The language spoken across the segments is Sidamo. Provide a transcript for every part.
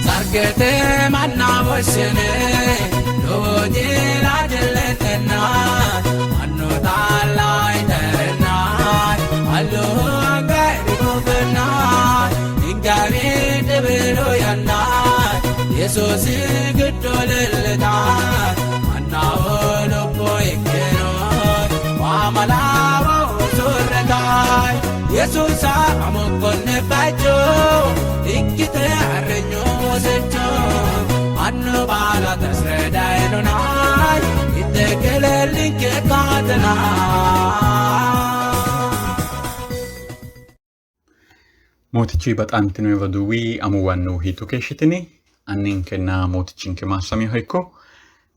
Sargete manna woshshine lowo jila jilletenna mannu taalla iterenna allu anga irikufenna ingawi dhibilu yanna Yesuusi giddo leellita mannaho lubbo ikkino waamalawo usurretaay Yesuusa amokkonne bacho ikkite arrenyo wosecho annu baala tasredaynonay ittekelellinke kaatena. Mootichi baxantino roduuwi amuwannu hiitto keeshshitini? Anninkenna mootichinke maassamiho ikko.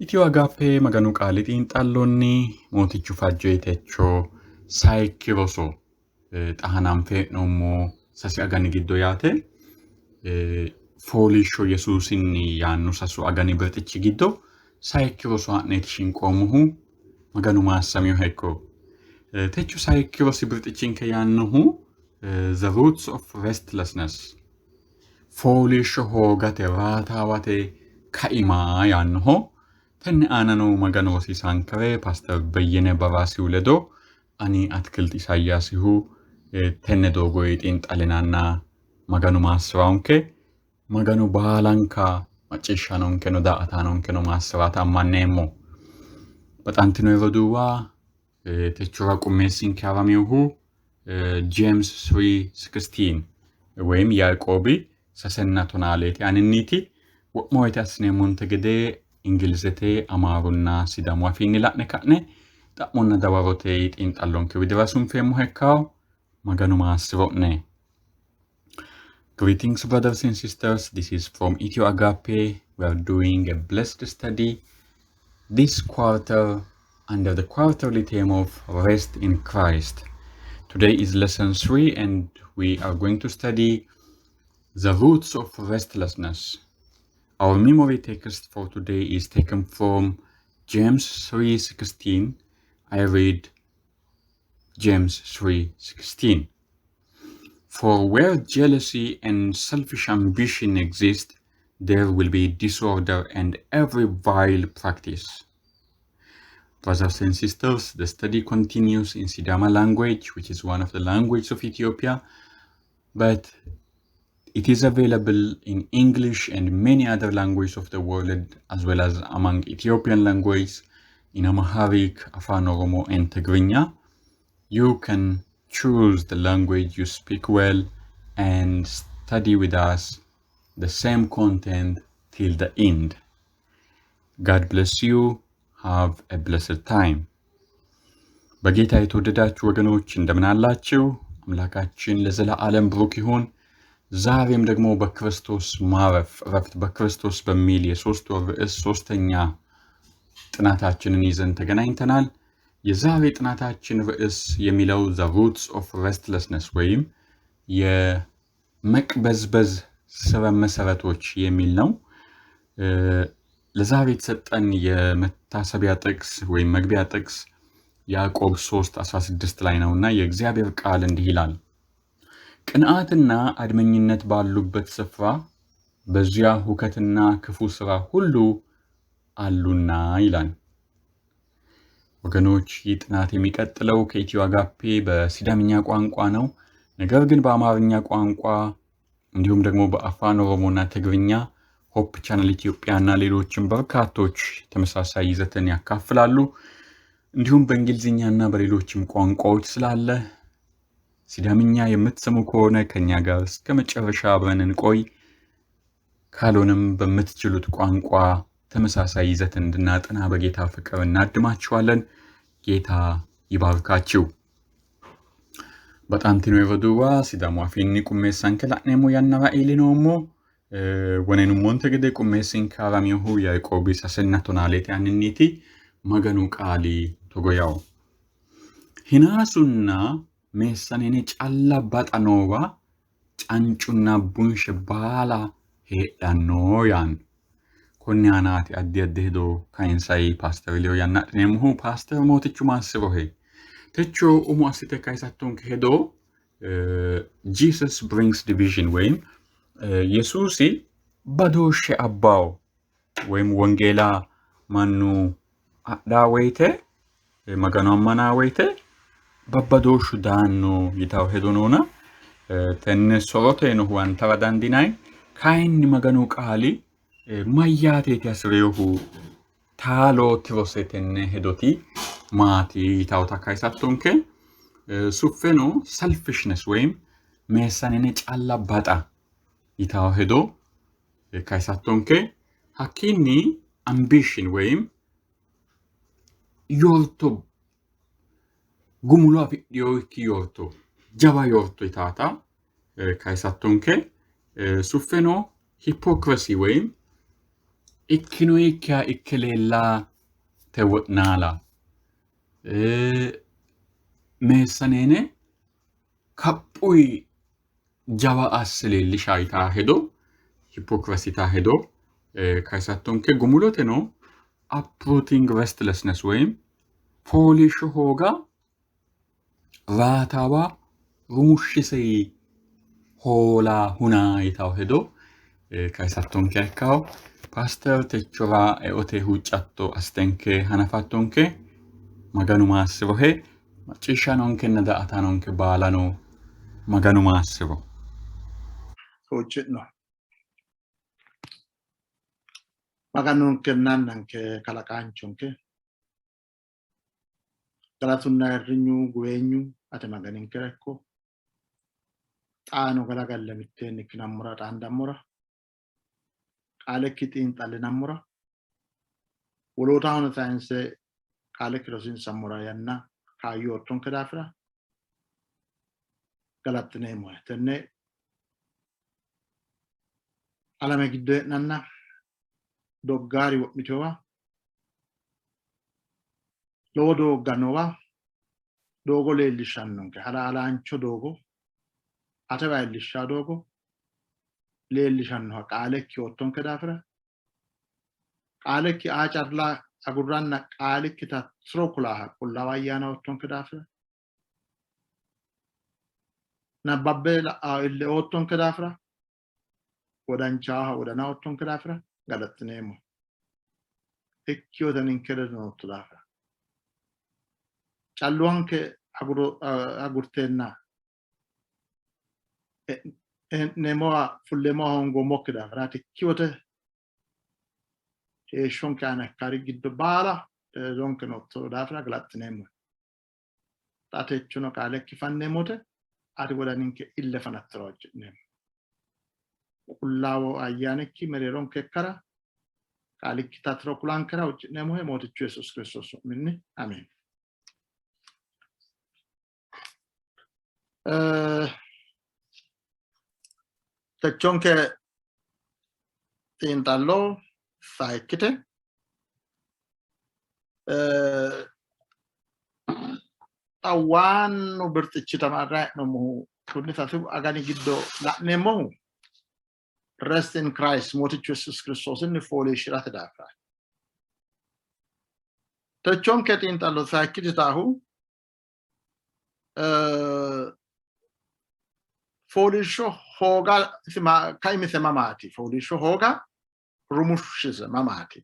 Itiyo Agaappe Maganu qaali xiinxallonni mootichu fajjo techo sayikki roso xa hananfe hee'noommo sasi agani giddo yaate fooliishsho Yesuusinni yaanno sasu agani birxichi giddo sayikki roso ha'neeti shinqoommohu. Maganu maassamiha ikko. Techo sayikki rosi birxichinke yaannohu The Roots of Restlessness fooliishsho hoogate raataawate kaima yaannoho. Tenne aanano Maganu rosiisaankere Paaster Beyyene Baraasihu ledo ani Atkilt Isayaasihu tenne doogoyi xiinxallinanna Maganu maassi'raonke. Maganu baalanka macciishshanonkeno daa''ataanonkeno maassi'rata ammanneemmo. Baxantino roduuwa, techora qummeessinke haraminohu James 3:16 ወይም Yaaqoobi sasenna tonaaleeti aninniiti. Wo'ma woyite assineemmonte gede Ingilizete, Amaarunna Sidaamu afiinni la'ne ka'ne xa'monna dawarote xiinxallonke widira sunfeemmoha ikkawo. Maganu maassi'ro'ne. Greetings, brothers and sisters. This is from Ethio Agape. We are doing a blessed study this quarter under the quarterly theme of rest in Christ. Today is lesson 3, and we are going to study the roots of restlessness. Our memory text for today is taken from James 3:16. I read James 3:16. For where jealousy and selfish ambition exist, there will be disorder and every vile practice. Brothers and sisters, the study continues in Sidama language, which is one of the languages of Ethiopia, but it is available in English and many other languages of the world, as well as among Ethiopian languages in Amharic, Afan Oromo, and Tigrinya. You can choose the language you speak well and study with us the same content till the end. God bless you. Have a blessed time. በጌታ የተወደዳችሁ ወገኖች እንደምን አላችሁ? አምላካችን ለዘለዓለም ብሩክ ይሁን። ዛሬም ደግሞ በክርስቶስ ማረፍ እረፍት በክርስቶስ በሚል የሶስት ወር ርዕስ ሶስተኛ ጥናታችንን ይዘን ተገናኝተናል። የዛሬ ጥናታችን ርዕስ የሚለው the roots of restlessness ወይም የመቅበዝበዝ ስረ መሰረቶች የሚል ነው። ለዛሬ የተሰጠን የመታሰቢያ ጥቅስ ወይም መግቢያ ጥቅስ ያዕቆብ 3 16 ላይ ነው እና የእግዚአብሔር ቃል እንዲህ ይላል፣ ቅንዓትና አድመኝነት ባሉበት ስፍራ በዚያ ሁከትና ክፉ ሥራ ሁሉ አሉና ይላል። ወገኖች፣ ይህ ጥናት የሚቀጥለው ከኢትዮ አጋፔ በሲዳምኛ ቋንቋ ነው። ነገር ግን በአማርኛ ቋንቋ እንዲሁም ደግሞ በአፋን ኦሮሞና ትግርኛ ሆፕ ቻናል ኢትዮጵያ እና ሌሎችም በርካቶች ተመሳሳይ ይዘትን ያካፍላሉ። እንዲሁም በእንግሊዝኛ እና በሌሎችም ቋንቋዎች ስላለ ሲዳምኛ የምትሰሙ ከሆነ ከኛ ጋር እስከ መጨረሻ አብረን እንቆይ። ካልሆነም በምትችሉት ቋንቋ ተመሳሳይ ይዘት እንድናጠና በጌታ ፍቅር እናድማችኋለን። ጌታ ይባርካችሁ። Baxantino roduuwa, Sidaamu afiinni qummeessanke la'neemmo yannara iillinoommo. Wonenummonte gede qummeessinke haraminohu Yaaqoobi sasenna tonaaleete anninniiti. Maganu qaali togo yawo. Hinaasunna meessaneene calla baxa noowa cancunna bunshe baala heedhanno yaanno. Konni aanaati addi addi hedo kayinsayi Paaster Liyo yanna adhineemmohu. Paaster, Mootichu maassirohe. Techo umo assite kayisattonke hedo Jesus brings division ወይም Yesuusi badooshshe abbawo ወይም wongeela mannu adhaa woyite Magano ammanaa woyite babbadooshshu daanno yitawo hedo noona tenne soroteeno huwantara dandiinanni. Kayinni Maganu qaali mayyaateeti hasi'rinohu taalo tirose tenne hedoti maati yitawota kayisattonke. Suffeno selfishness ወይም meessanine calla baxa yitawo hedo kayisattonke. Hakkiinni ambition ወይም yorto gumulo afidhinokki yorto jawa yorto yitaata kayisattonke. Suffeno hypocrisy ወይም ikkinoyikkiha ikke leellate wo'naala meessaneene kaphuy jawa asse leellisha yitaa hedo hypocrisy yitaa hedo kayisattonke. Gumuloteno uprooting restlessness ወይም fooliishsho hooga raataawa rumushshise hoola huna yitawo hedo kayisattonke ikkawo. Paaster techora eote huuccatto astenke hanafattonke. Maganu maassirohe macciishshanonkenna daa''ataanonke baalano Maganu maassiro. Huucci'no. Maganonkenna Annanke kalaqaanchonke galatunna ayirrinyu guweenyu ate Maganinkera ikko. Xaano galagalle mitteenni ikkinammora xaandammora qaalekki xiinxallinammora wolootahono sayinse qaalekki rosiinsammora yanna kaayyo oottonke daafira galaxxineemmohe. Tenne alame giddo hee'nanna doggaari wo'mitewa lowo doogga noowa doogo leellishshannonke halaalaancho doogo atewa iillishshawo doogo leellishannoha qaalekki oottonke daafira qaalekki aa calla agurranna qaalikkita tiro kulaaha qullaawa ayyaana oottonke daafira nabbabbe la'aa ille oottonke daafira wodanchaaha wodana oottonke daafira galaxxineemmo. Ikkiyoota ninke ledo nootto daafira calluwanke agurteenna hee'neemmowa fulleemmowa hoongoommokki daafira ati ikkiyote heeshshonke aana ikkari giddo baala ledonke nootto daafira galaxxineemmo. Xa techono qaalekki fanneemmote ati wodaninke ille fanattora huucci'neemmo. Qullaawu ayyaanikki mereeronke ikkara qaalikki tatiro kulankera huucci'neemmohe Mootichu Yesuusi Kiristoosi su'minni ameen. Techonke xiinxallo sayikkite xa waannu birxichi tamarra hee'noommohu kunni sasu agani giddo la'neemmohu rest in Christ Mootichu Yesuus Kiristoosinni fooliishshi'rate daafira. Techonke xiinxallo sayikkiti taahu fooliishsho hooga kaimise mamaati? Fooliishsho hooga rumushshise mamaati?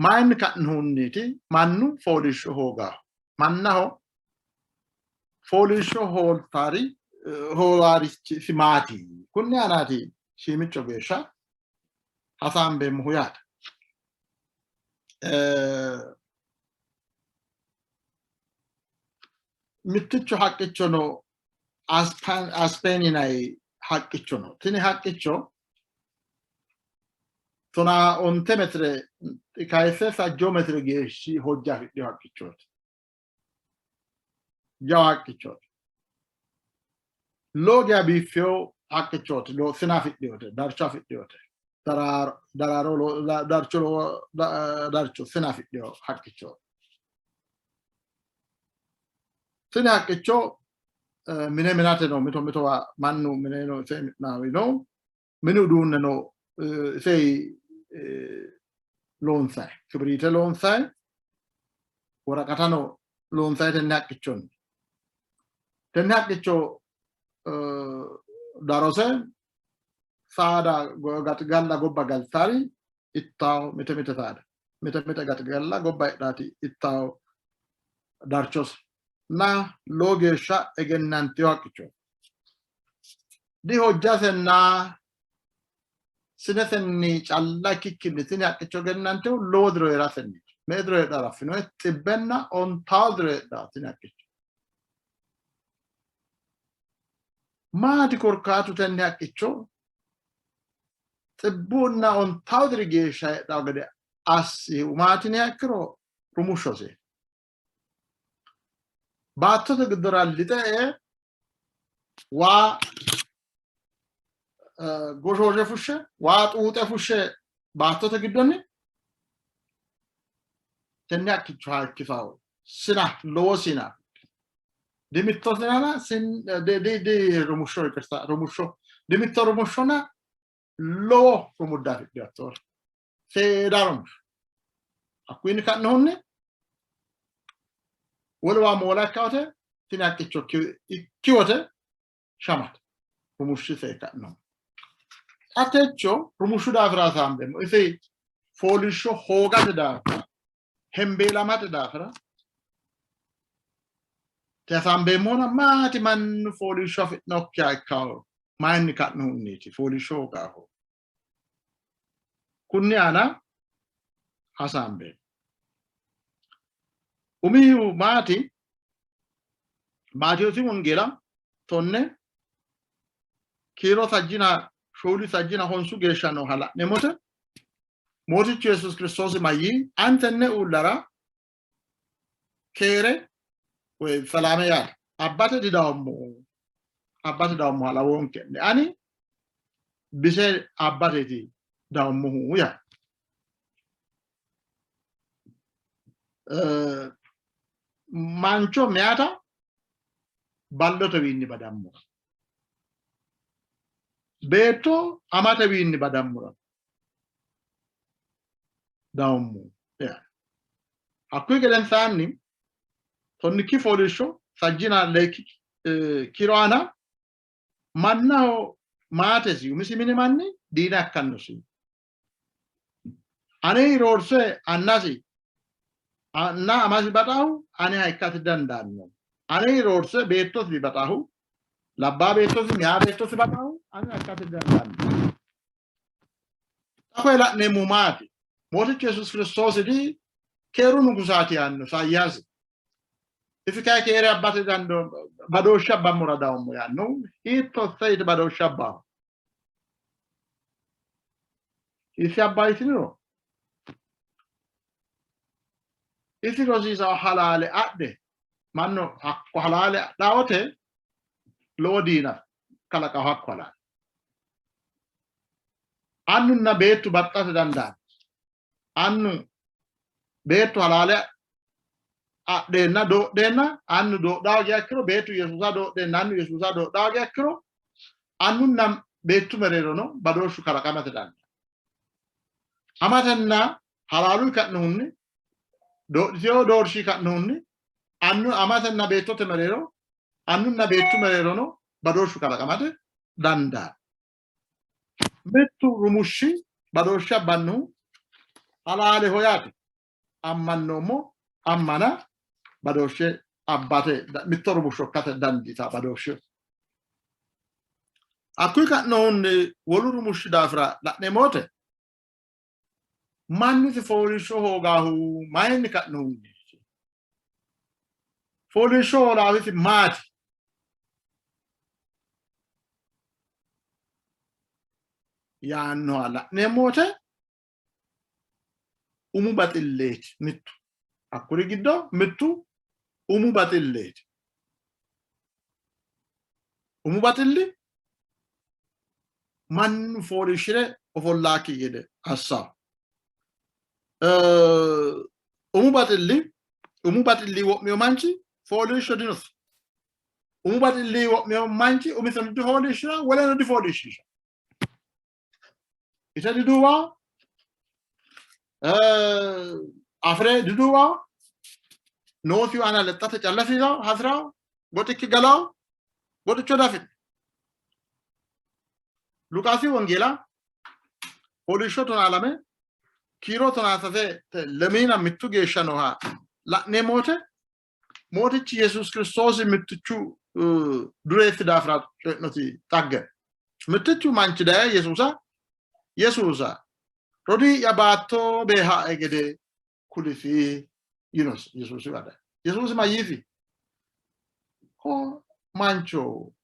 Mayinni ka'nohunniiti mannu fooliishsho hoogahu? Mannaho fooliishsho hooltaari hoolaarichi isi maati? Kunni aanaati shiimicco geeshsha hasaambeemmohu yaate. Mitticho haqqicho no, Aspen yinanni haqqicho no. Tini haqqicho 15 metire kayisse sajjoo metire geeshshi hojja afidhino haqqichooti. Jawa haqqichooti. Lowo geya biiffino haqqichooti. Sina afidhinote, darcho afidhinote. Daraaro darcho darcho sina afidhino haqqichooti. Tini haqqicho mine minate no mito mitowa mannu mine no ise mi'naawino mini uduunne no ise loonsayi kibiriite loonsayi woraqatano loonsayi tenne haqqichonni. Tenne haqqicho darose saada gaxigalla gobba galtari ittawo, mite mite saada mite mite gaxigalla gobba heedhaati ittawo darchose na lowo geeshsha egennantino haqqicho. Dihojjasenna sinesenni calla ikkikkinni tini haqqicho egennantinohu lowo diro hee'rasenniiti. Me''e diro heedhara affinoonni? 150 diro heedhanno tini haqqicho. Maati korkaatu tenne haqqicho 150 diri geeshsha heedhanno gede assihu maati yiniha ikkiro rumushshose. Baattote giddora lixe e''e waa goshooshe fushshe waa xuuxe fushshe baattote giddonni tenne hakkicho hayikkisawo sina lowo sina dimitto sinana di rumushsho yiqirta rumushsho dimitto rumushshona lowo rumudda afidhino hattoore seeda rumushsho hakkuyiinni ka'nohunni wole waa moola ikka wote tini haqqicho ikki wote shamate rumushshise ka'nohunni. Xa techo rumushshu daafira hasaambeemmo. Isi fooliishsho hoogate daafira, hembeelamate daafira hasaambeemmona maati mannu fooliishsho afi'nokkiha ikkaho mayinni ka'nohunniiti fooliishsho hoogaho? Kunni aana hasaambeemmo. Umihu maati? Maatewoosi Wongeela 10 kiiro sajjina shooli sajjina honsu geeshsha nooha la'neemmote Mootichu Yesuusi Kiristoosi mayyii? Ani tenne uullara keere woy salaame yaate abbate didawommo, abbate dawommoha lawoonke'ne, ani bise abbateeti dawommohu yaa. Mancho meyata ballotewiinni badammora, beetto amatewiinni badammora dawommo yaa. Hakkuyi gedensaanni tonnikki fooliishsho sajjina leekki kiiro aana mannaho maatesi umisi mini manni diina ikkannosi. Ane roorse annasi anna amasi baxaahu aneha ikkasi dandaanno. Ane roorse beettosi baxaahu labbaa beettosi meyaa beettosi baxaahu aneha ikkasi dandaanno. Xa koye la'neemmohu maati? Mootichu Yesuusi Kiristoosi di keeru nugusaati yaanno Isaayyaasi. Isi kayi keere abbate dandoo badooshshe abbammora dawommo yaannohu hiitto asse yite badooshshe abbaho? Hiisse abba yitiniro isi rosiisawo halaale adhe mannu hakko halaale adhawote lowo diina kalaqaho hakko halaale. Annunna beettu baxxate dandaanno. Annu beettu halaale adheenna doodheenna annu doodhaa hoogiha ikkiro beettu Yesuusa doodheenna annu Yesuusa doodhaa hoogiha ikkiro annunna beettu mereerono badooshshu kalaqamate dandaanno. Amatenna halaaluy ka'nohunni doodhitino doorshi ka'nohunni annu amatenna beettote mereero annunna beettu mereerono badooshshu kalaqamate dandaanno. Mittu rumushshi badooshshe abbannohu halaaleho yaate. Ammannoommo ammana badooshshe abbate mitto rumushsho ikkate dandiita badooshshe. Hakkuyi ka'nohunni wolu rumushshi daafira la'neemmo wote mannisi fooliishsho hoogaahu mayinni ka'nohunniiti? Fooliishsho hoolaawisi maati? Yaannoha la'neemmo wote umu baxilleeti mittu. Hakkuri giddo mittu umu baxilleeti. Umu baxilli mannu fooliishshi're ofollaakki gede assanno. Umu baxilli umu baxilli wo'mino manchi fooliishsho dinosi. Umu baxilli wo'mino manchi umisino difooliishshira, woleno difooliishshiisha. Ise diduuwa, afire diduuwa, noosihu aana lexxate calla hasi'rawo, goxikki galawo. Goxicho diafidhino. Luqaasi Wongeela fooliishsho 12 kiiro 13 lemiina mittu geeshsha nooha la'neemmo wote Mootichi Yesuus Kiristoosi mittichu dureessi daafira coyi'noti xagge. Mittichu manchi daye Yesuusa, Yesuusa, rodii'ya baatto beehae gede kulisi yinosi Yesuusiwa daye. Yesuusi mayyiisi? Ko mancho,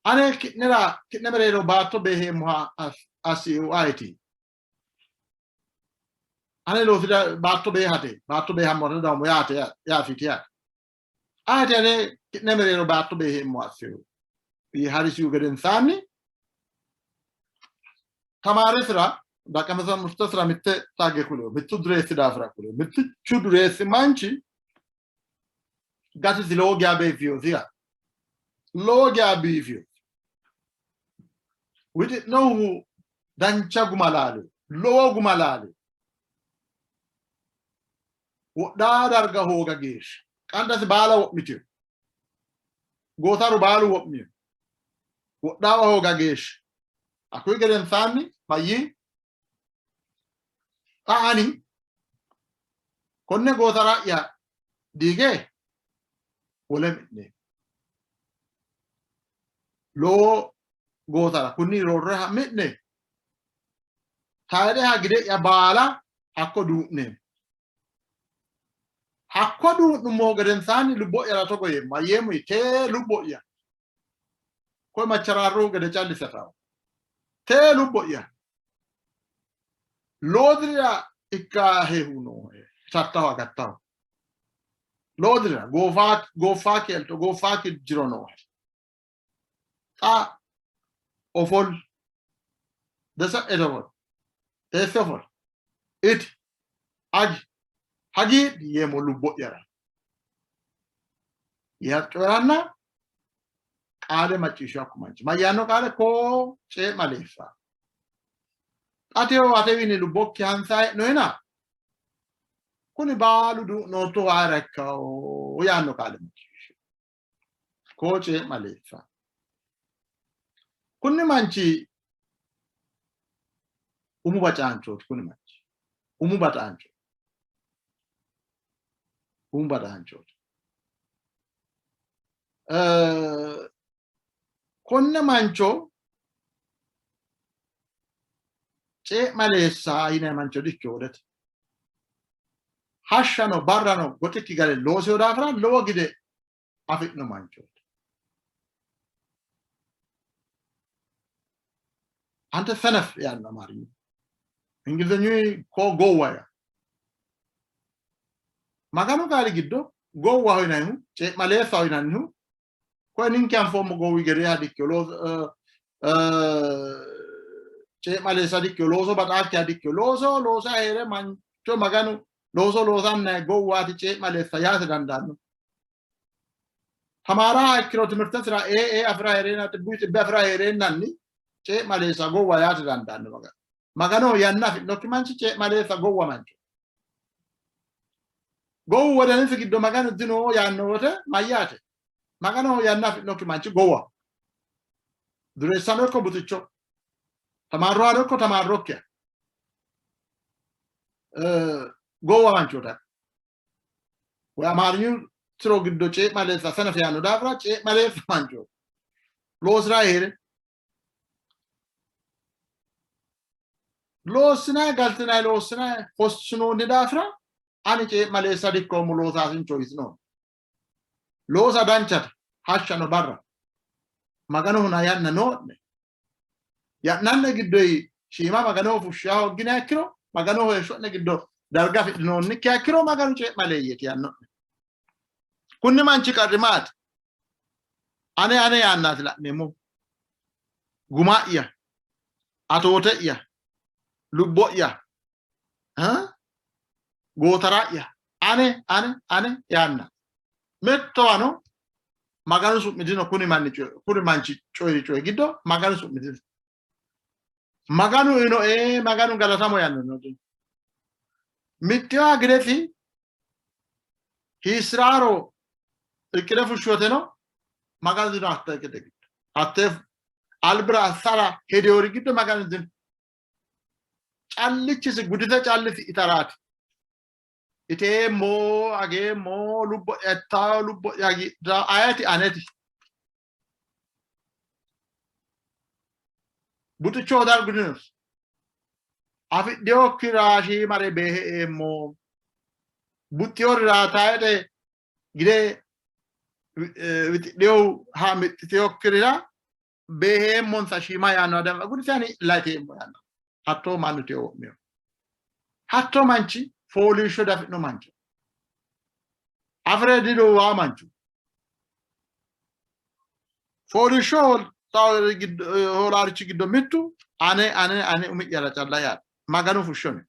ane ki'nera ki'ne mereero baatto beeheemmoha assiu ayeti? Ane loosira baatto beehate, baatto beehammora dawommo yaate yaasiiti yaate. Ayeti ane ki'ne mereero baatto beeheemmo assiu? Yee harisihu gedensaanni tamaaresira daqa mazamurtasira mitte xagge kulino, mittu dureessi daafira kulino. Mittichu dureessi manchi gatisi lowo geya biifinosi yaate. Lowo geya biifinosi. Wixi'nohu dancha guma laalino, lowo guma laalino. Wodhaa darga hooga geeshsha qandasi baala wo'mitino. Gootaru baalu wo'mino. Wodhaawa hooga geeshsha. Hakkuyi gedensaanni mayyii? Xa ani konne gootara'ya diige wole mi'neemmo. Lowo gootara kunni roorreha mi'ne tayixeha gide'ya baala hakko duu'neemmo. Hakko duu'nummohu gedensaanni lubbo'yara togo yeemmo, mayyeemmo tee lubbo'ya koye macharaarrohu gede callisatawo. Tee lubbo'ya lowo dirira ikkahehu noohe, itattaho agattaho. Lowo dirira goofaaki elto, goofaaki jiro noohe. Xa ofolli, desa'ete ofolli, teesse ofolli, iti, agi, hagiidhi yeemmo lubbo'yara. Yee coyi'ranna qaale macciishshu hakku manchi. Mayyaanno qaale? Koo cee'maleessa. Xa teyo atewiinni lubbokki hansa hee'nohena kuni baalu duu'noottohu ayera ikkawo yaanno qaale macciishshu. Koo cee'maleessa. Kunni manchi umu bacaanchooti kuni manchi. Umu baxaancho. Umu baxaanchooti. Konne mancho cee'maleessa yinanni mancho dikkino wodete. Hashshano barrano goxikki gale loosino daafira lowo gide afi'no manchooti. Ante senef yaanno Amaarinyu. Ingilizenyu koo gowwa yaa. Maganu qaali giddo gowwaho yinannihu cee'maleessaho yinannihu koye ninke anfoommo gowwi gedeeha dikkino. Cee'maleessa dikkino, looso baxaakkiha dikkino. Looso loosa hee're mancho Maganu looso loosanna gowwaati cee'maleessa yaate dandaanno. Tamaaraha ikkiro timirtesira ee ee afi'ra hee'reenna xibbuyi xibbe afi'ra hee'reennanni cee'maleessa gowwa yaate dandaanno Maganu. Maganoho yanna afi'nokki manchi cee'maleessa gowwa mancho. Gowwu wodanisi giddo Maganu dino yaanno wote mayyaate? Maganoho yanna afi'nokki manchi gowwa. Dureessano ikko buxicho, tamaarrohano ikko tamaarrokkiha gowwa manchoota. Woy Amaarinyu tiro giddo cee'maleessa senef yaanno daafira cee'maleessa mancho loosira hee're loossinay galtinay loossinay hossinoonni daafira ani cee'maleessa dikkoommo loosaasincho yitinoonni. Loosa danchate hashshano barra Maganohona yanna noo'ne. Yanna'ne giddoyi shiima Maganoho fushsha hoogginiha ikkiro, Maganoho heeshsho'ne giddo darga afidhinoonnikkiha ikkiro, Maganu cee'maleeyyeeti yaanno'ne. Kunni manchi qarri maati? Ane ane yaannaati la'neemmohu. Guma'ya, atoote'ya, lubbo'ya, gootara'ya, ane ane ane yaanna. Mittowano Maganu su'mi dino kuni manni kuni manchi coyi'ri coyi giddo Maganu su'mi dino. Maganu uyinoe, Maganu galatamo yaanno dino. Mittiwa gidesi hiissiraaro iqqide fushshoteno Maganu dino hatte gede giddo. Hatte albira assara hedewori giddo Maganu dino. Callichisi gudise callisi itaraati. Iteemmo, ageemmo, lubbo'ya ittaa, lubbo'ya hagiidhaa, ayeti aneti. Buxichoho dargu dinosi. Afidhinokkira shiimare beehe eemmo. Buxxiyorira tayxe gide wixidhinohu ha mixxitinokkirira beeheemmonsa shiima yaanno adama gudise ani lateemmo yaanno. Hattoo mannu tiyo wo'mino. Hattoo manchi fooliishsho dafi'no mancho. Afire diduwaa mancho. Fooliishsho hoolaarichi giddo mittu ane ane ane umi'yara calla yaate. Maganu fushshone.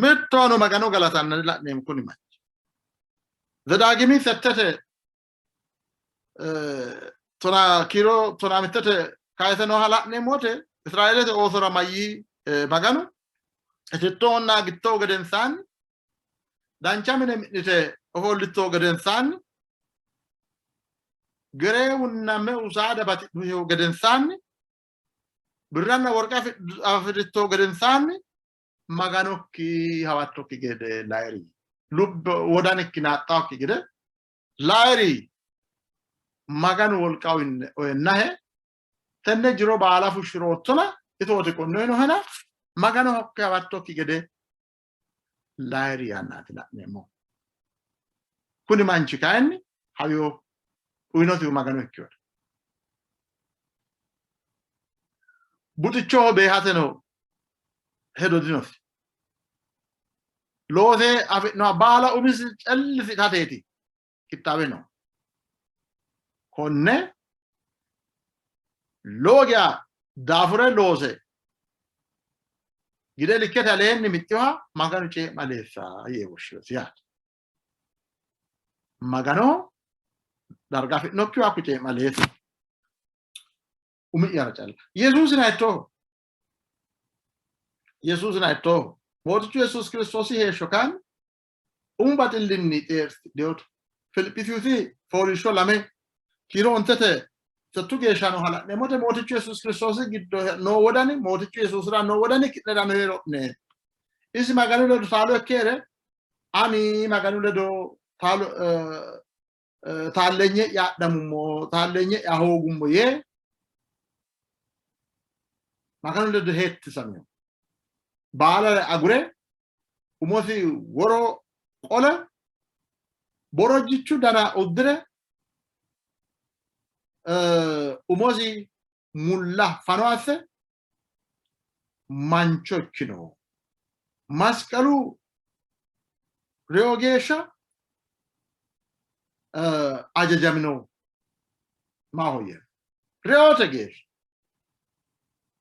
Mittono Magano galatanna la'neemmo kuni manchi. Zedaagimi settete tona kiiro tona mittete kayise nooha la'neemmo wote Israeelete oosora mayyii Maganu itittohonna agittohu gedensaanni dancha mine mi'nite ofollittohu gedensaanni gereewunna meu saada batidhuhehu gedensaanni birranna worqe afi'rittohu gedensaanni Maganokki hawattokki gede lairi, lubbo wodanikki naaxxawokki gede lairi, Maganu wolqa oyennahe tenne jiro baala fushshiroottona itooti qonnoyinohena Maganohokki hawattokki gede lairi yannaati la'neemmo. Kuni manchi kayinni hawiyo uyinosihu Magano ikkinota. Buxichoho beehateno hedo dinosi. Loose afi'noha baala umisi callisi itateeti qixxaawe no. Konne lowo geya daafure loose gide likkete aleenni mixxinoha Maganu cee'maleessa yee woshshinosi yaate. Maganoho darga afi'nokkihu hakku cee'maleessu umi'yara calla. Yesuusina hiittooho? Yesuusina hiittooho? Mootichu Yesuusi Kiristoosi heeshsho kayinni umu baxillinni xeertidhinote. Filiphisiyusi fooliishsho lame kiiro ontete settu geeshsha nooha la'neemmote Mootichu Yesuusi Kiristoosi giddo noo wodani Mootichu Yesuusira noo wodani ki'nerano heero'ne. Isi Maganu ledo taalo ikke hee're ani Maganu ledo taalo taallenye'ya adhamummo taallenye'ya hoogummo yee Maganu ledo hettisamino. Baalare agure umosi woro qole borojjichu dana uddire umosi mulla fano asse mancho ikkino. Masqalu reyo geeshsha ajajamino. Maahoyye reyote geeshsha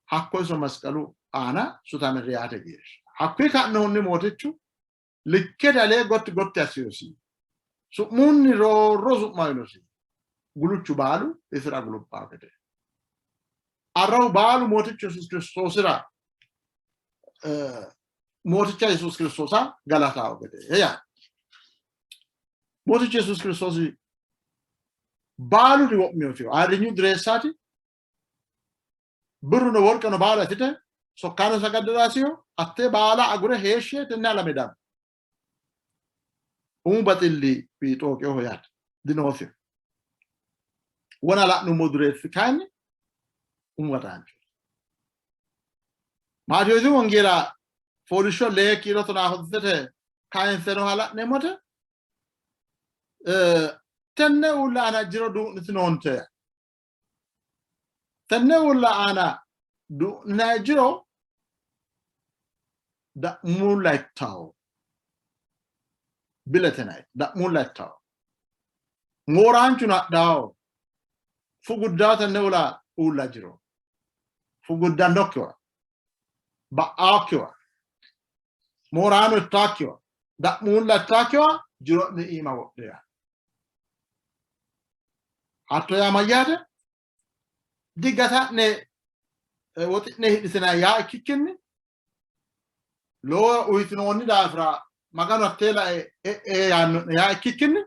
hakko iso masqalu aana sutame reyate geeshsha hakkuyi ka'nohunni mootichu likkete alee gotti gotti assinosi. Su'munni roorro su'ma uyinosi. Guluchu baalu isira guluphaa gede. Arrawu baalu Mootichu Yesuus Kiristoosira Mooticha Yesuus Kiristoosa galatawo gede yaa. Mootichu Yesuus Kiristoosi baaluri wo'minotiho. Ayirrinyu dureessaati. Birruno worqeno baala itite sokkaano sagaddaraasiho hattee baala agure heeshshe tenne alame daanno. Umu baxilli xooqeho yaate dinoosiho. Wona la'nummo dureessi kayinni umu baxaancho. Maatewoosi wongeela fooliishsho lee kiiro tonaa honsete kayinse nooha la'neemmote tenne uulla aana jiro duu'nitinoonte. Tenne uulla aana duu'ninanni jiro da'muulla ittawo. Biletenay da'muulla ittawo. Mooraanchuno adhawo. Fuguddawo tenne uulla uulla jiro. Fuguddannokkiwa. Ba'aokkiwa. Mooraano ittaakkiwa. Da'muulla ittaakkiwa jiro'ne iima wodhe yaanno. Hatto yaa mayyaate? Digata'ne woxi'ne hidhitinanni yaa ikkikkinni lowo uyitinoonni daafira Maganu hattee lae e'e yaanno'ne yaa ikkikkinni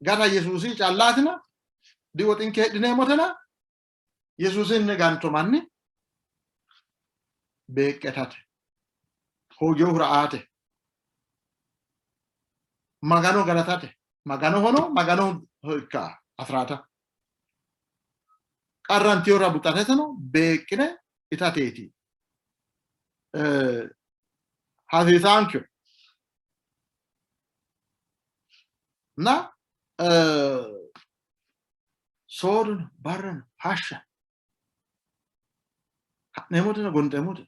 Gata Yesuusi callaatina diwoxinke hidhineemmotena Yesuusinni ganto manni beeqqetate hooginohura aate Magano galatate Maganohono Maganoho ikka afiraata qarrantiyora buxateteno beeqqine itateeti hasiisaankyo na soodono barrano hashsha ka'neemmoteno gonxeemmote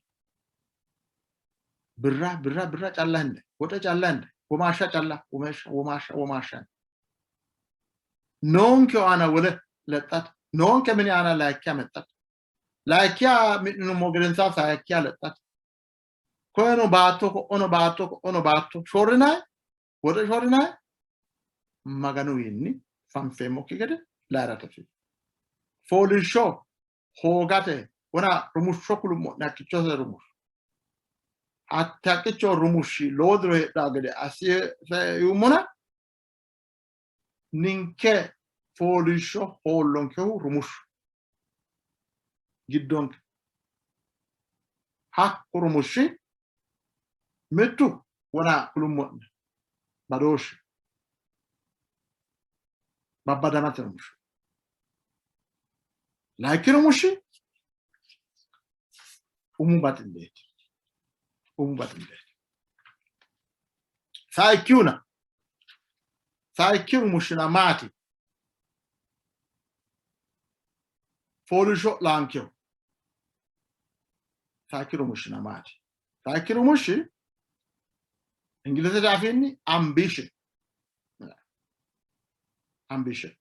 birra birra birra calla hinde woxe calla hinde womaashsha calla womaashsha womaashsha womaashsha noonke aana wole lexxate noonke mini aana layikkiha mexxate layikkiha mi'ninummo gedensaa sayikkiha lexxate koyeno baatto ko'ono baatto ko'ono baatto shorrinayi woxe shorrinayi Maganuwiinni fanfeemmokki gede layi'rate fooliishsho hoogate wona rumushsho kulummo'ne hakkichose rumushsho hatte haqqicho rumushshi lowo diro heedhaa gede assise yuummona ninke fooliishsho hoollonkehu rumushshu giddonke hakku rumushshi mittu wona kulummo'ne badooshshe babbadamate rumushshi layikki rumushshi umu baxilleeti umu baxilleeti sayikkihuna sayikki rumushshina maati fooliishsho laankeho sayikki rumushshina maati sayikki rumushshi Ingilizete afiinni ambition ambition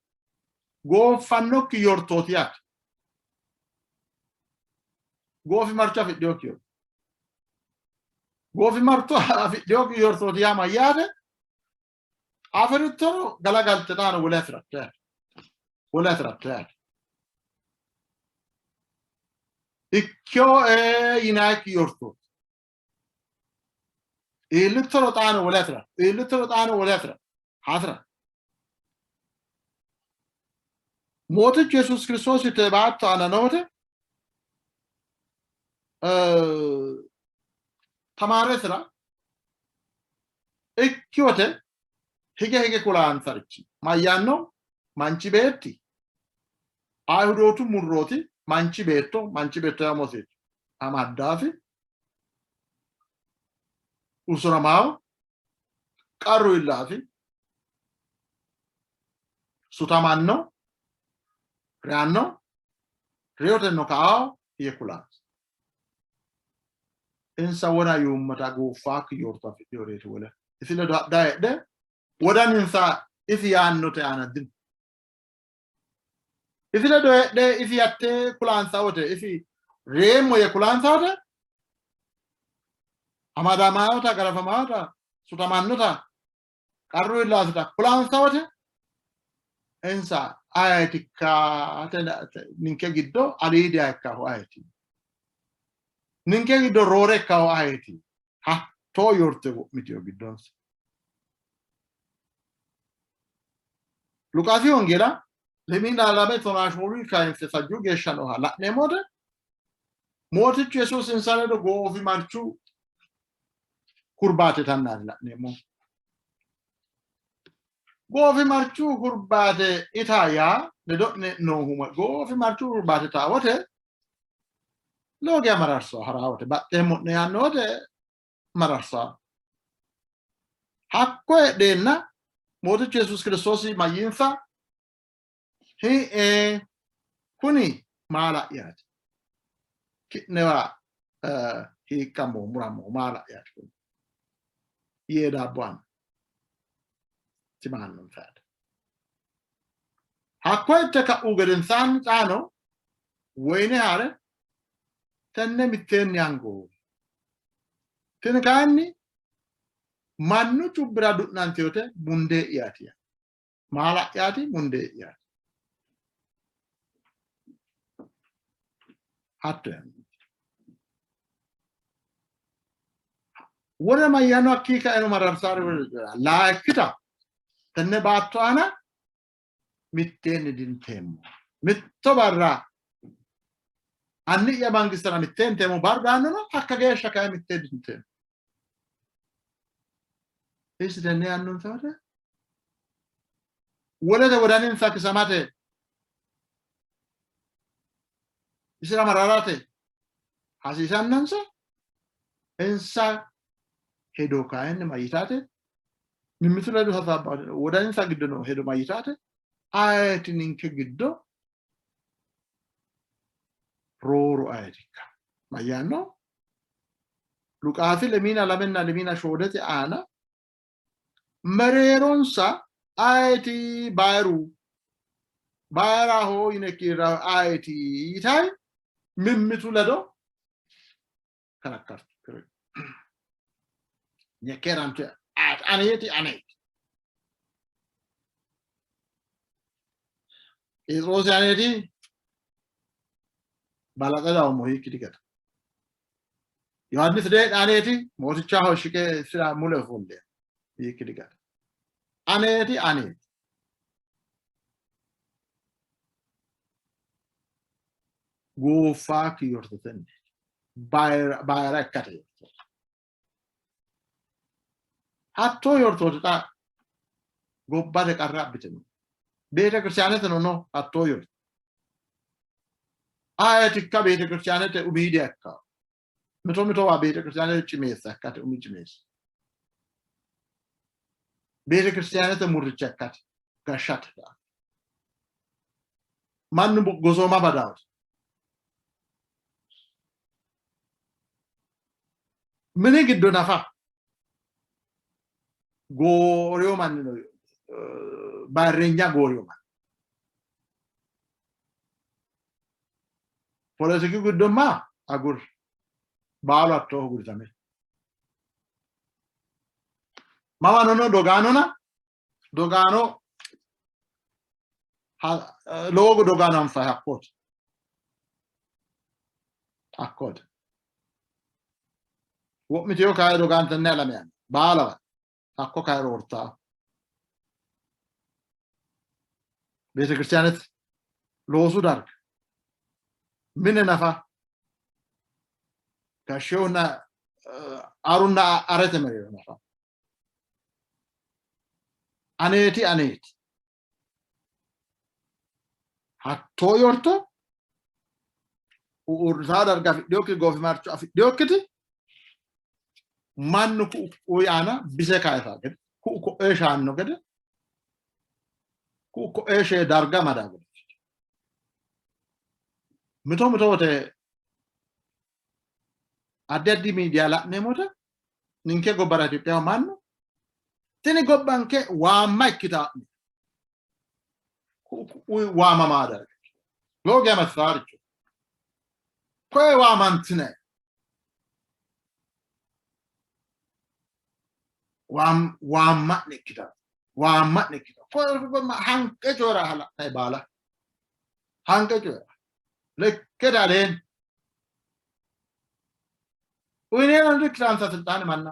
gooffannokki yortooti yaate goofimarcho afidhinokki yorto goofimarcho afidhinokki yortooti yaa mayyaate Afi'rittoro galagalte xaano wole afi'ratto yaate. Wole afi'ratto yaate. Ikkeo yinaayikki yortooti. Iillittoro xaano wole afi'ratto. Iillittoro xaano wole afi'ratto. Hasi'ra. Mootichu Yesuusi Kiristoosi te baatto aana noote tamaaresira Ikki wote hige hige kulaansarichi mayyaanno? Manchi beetti Ayihudootu murrooti manchi beetto, manchi beetto yaa umoseeti, amaddaafi, usuramaawo, qarru iillaafi, sutamanno, reyanno, reyotenno ka''ao yee kulaansa. Insa wona yuummata gooffaakki yorto afidhinoreeti wole isi ledo hadha heedhe wodaninsa isi yaannote aana dino. Isi ledo heedhe isi yatte kulaansa wote isi reemmo yee kulaansa wote amadamaayota garafamaayota sutamannota qarru illaasita kulaansa wote insa ayetikka ninke giddo aliidiha ikkahu ayeti ninke giddo roore ikkahu ayeti hattoo yorte wo'mitiyo giddonsa Luqaasi wongeela lemiina lame tonaa shoolunni kayinse sajjuu geeshsha nooha la'neemmo wote Mootichu Yesuusi insa ledo goofimarchu hurbaate itannaati la'neemmo. Goofimarchu hurbaate ita yaa ledo'ne noohu goofimarchu hurbaate ita wote lowo geya mararsawo ha'raa wote baxxeemmo'ne yaanno wote mararsawo. Hakko heedheenna Mootichu Yesuusi Kiristoosi mayyiinsa? Hii'e kuni maala'yaati. Ki'newa hiiqqammo murammo maala'yaati kuni. Yee daabbo aanno. Tima aannonsa yaate. Hakko itte ka'u gedensaanni xaano woyine haa're tenne mitteenni ango. Tini kayinni mannu cubbira du'nantinote mundee'yaati. Maala'yaati mundee'yaati. Hatto yaanno. Wole mayyaanno hakkii kaeno mararsaari laakkita tenne baatto aana Mitteenni dinteemmo. Mitto barra anni'ya mangistera mittee inteemmo barru daannono hakka geeshsha kayi mittee dinteemmo. Isi tenne yaannonsa wote wolete wodaninsa kisamate isira mararate hasiisannonsa insa hedo kayinni mayitaate mimmitu ledo hasaabbanno wodaninsa giddo noo hedo mayitaate ayeti ninke giddo rooru ayetikka mayyaanno Luqaasi lemiina lamenna lemiina shoolete aana mereeronsa ayeti bayiru bayiraho yine kiirrahu ayeti yitayi mimmitu ledo karakkartu. Nyekkeerantu aneeti aneeti. Pheexiroosi aneeti balaxe dawommo hiikki digata. Yohaannis deedha aneeti mootichaho shiqe isira mule ofolle hiikki digata. Aneeti aneeti. Gooffaakki yortotenni bayira ikkate yorto. Hattoo yortooti xa gobbate qarra abbitino. Beetekiristaaneteno no hattoo yorto. Ayetikka beetekiristaanete umiidiha ikka. Mito mitowa beetekiristaanete cimeessa ikkate umi cimeessa. Beetekiristaanete murricha ikkate gashshate. Mannu gosooma badaawoti. Mini giddo nafa gooriyo manni no, bayirreenya gooriyo manni. Poletiku giddo ma agur baalu hattooho gudisame. Mawano no dogaanona dogaano lowo dogaano anfayi hakkooti hakkooti wo'miteyo kayi dogaano tenne alame aana baalawa hakko kayi roortaa beetekiristiyaanete loosu darga mine nafa gashshehunna arunna arete mereero nafa aneeti aneeti hattoo yorto uurrisaa darga afidhinokkiti goofimarcho afidhinokkiti mannu ku'u ku'uyi aana bise kayisaa gede ku'u ko'ee shaanno gede ku'u ko'ee shee darga amadaa gede mito mito wote addi addi miidiya la'neemmo wote ninke gobbara Itophiyaho mannu tini gobbanke waamma ikkitaa'ne waamamaa darga lowo geya massaaricho koye waamantine waamma'ne ikkita waamma'ne ikkita hanqe coyira hala'nayi baala hanqe coyira lekkete aleen Uyineemmo dikkitansa silxaane manna.